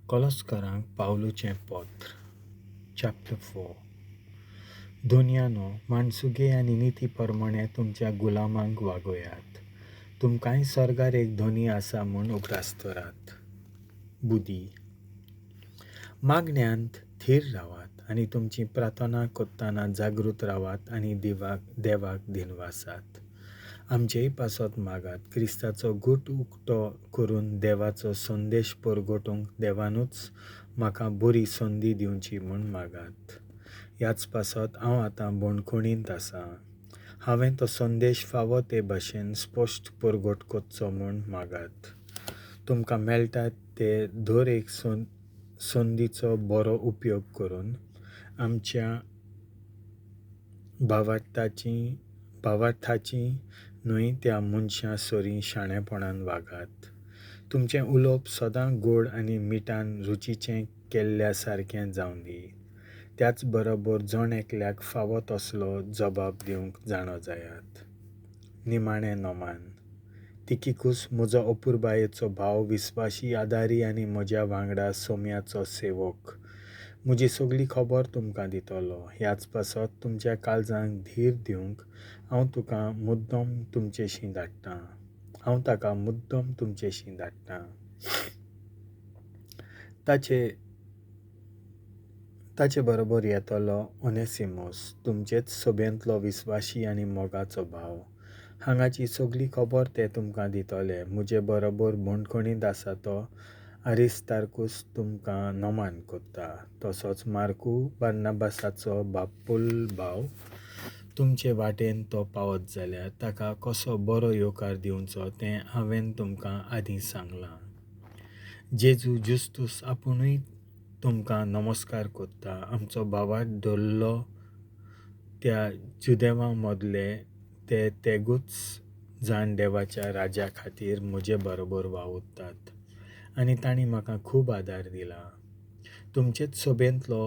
कोलोस्करांक पावलूचें पत्र, चॅप्टर 4. धोनयानो, माणसुगे आनी निती परमाणें तुमच्या गुलामांक वागयात. तुमकांय सर्गार एक धोनी आसा म्हूण उगडास दवरात. बुदी. मागण्यांत थीर रावात आनी तुमची प्रार्थना करतना जागृत रावात आनी देवाक दिनवासात. आमचेय पासत मागात क्रिस्ताचो गूट उक्तो करून देवाचो संदेश परगटूंक देवानूच म्हाका बरी संदी दिवची म्हूण मागात. ह्याच पासत हांव आतां बंदखणींत आसा. हांवें तो संदेश फावो ते भाशेन स्पश्ट परगट करचो म्हूण मागात. तुमकां मेळटा ते दर एक संदीचो बरो उपयोग करून आमच्या भावार्थाची न्हय त्या मनशां सरी शाणेपणान वागात. तुमचें उलोवप सदां गोड आनी मिठान रुचीचें केल्ल्या सारकें जावं दी. त्याच बरोबर जण एकल्याक फावो तसलो जबाब दिवंक जाणो जायात. निमाणें नमान. तिकिकूस म्हजो अपुरबायेचो भाव, विस्वाशी आदारी आनी म्हज्या वांगडा सोम्याचो सेवक, म्हजी सगली खबर तुमकां दितलो. ह्याच पासत तुमच्या काळजांक धीर दिवंक हांव तुका मुद्दम तुमचेशी धाडटां. हांव ताका मुद्दम तुमचेशी धाडटां. ताचे बरोबर येतलो ओनेसिमोस, तुमचेच सभेंतलो विस्वाशी आनी मोगाचो भाव. हांगाची सगली खबर ते तुमकां दितले. म्हजे बरोबर बंदखणींत आसा तो आरिस्तार्कूस तुमकां नमान करता. तसोच मार्कू, बार्नाबासाचो बापूल भाव, तुमचे वाटेन तो पावत जाल्यार ताका कसो बरो येवकार दिवचो तें हांवें तुमकां आदीं सांगलां. जेजू जुस्तूस आपुणूय तुमकां नमस्कार करता. आमचो भावार्थ धरलो त्या जुदेवा मदले ते तेगूच जाण देवाच्या राजा खातीर म्हजे बरोबर वावुरतात आनी तांणी म्हाका खूब आदार दिला. तुमचेच सभेंतलो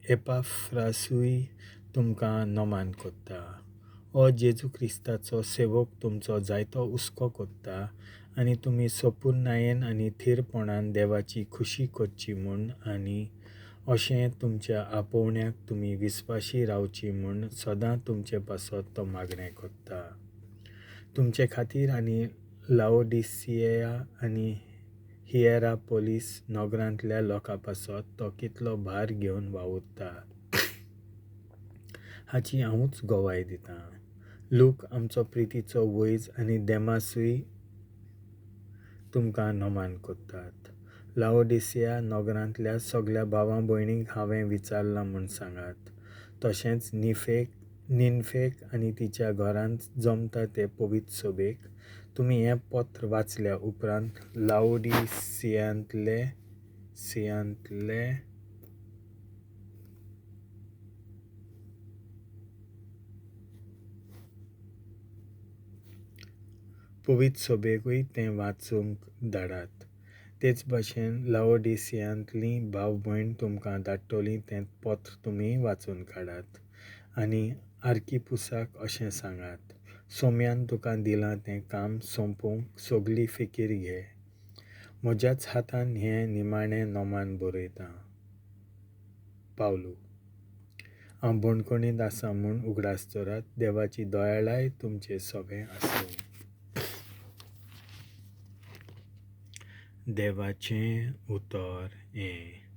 एपाफ्रासूय तुमकां नमान करता. हो जेजू क्रिस्ताचो सेवक तुमचो जायतो हुस्को करता आनी तुमी सपुर्णायेन आनी थीरपणान देवाची खुशी करची म्हूण आनी अशें तुमच्या आपोवण्याक तुमी विस्वाशी रावची म्हूण सदां तुमचे पासत तो मागणें करता. तुमचे खातीर आनी लाओडिसिया आनी हिएरापोलीस नगरांतल्या लोकां पासत तो कितलो भार घेवन वावुरता हाची हांवूच गवाय दितां. लूक आमचो प्रितीचो वैज आनी देमासूय तुमकां नमान करतात. लाओडिसिया नगरांतल्या सगल्या भावां भयणींक हांवें विचारलां म्हूण सांगात. तशेंच निनफेक आनी तिच्या घरांत जमता ते पवित्र सभेक तुमी हें पत्र वाचल्या उपरांत लाओडिसियांतले पवित्र सभेकूय तें वाचूंक धाडात. तेच भाशेन लाओडिसियांतलीं भाव भयण तुमकां धाडटलीं तें पत्र तुमी वाचून काडात आनी आर्किपुसाक अशें सांगात, सोम्यान तुका दिलां तें काम सोंपोवंक सगली फिकीर घे. म्हज्याच हातान हें निमाणें नमान बरयतां. पावलू. हांव बंदखणींत आसा म्हूण उगडास दवरात. देवाची दयाळाय तुमचे सगळें आसूं. देवाचें उतर हें.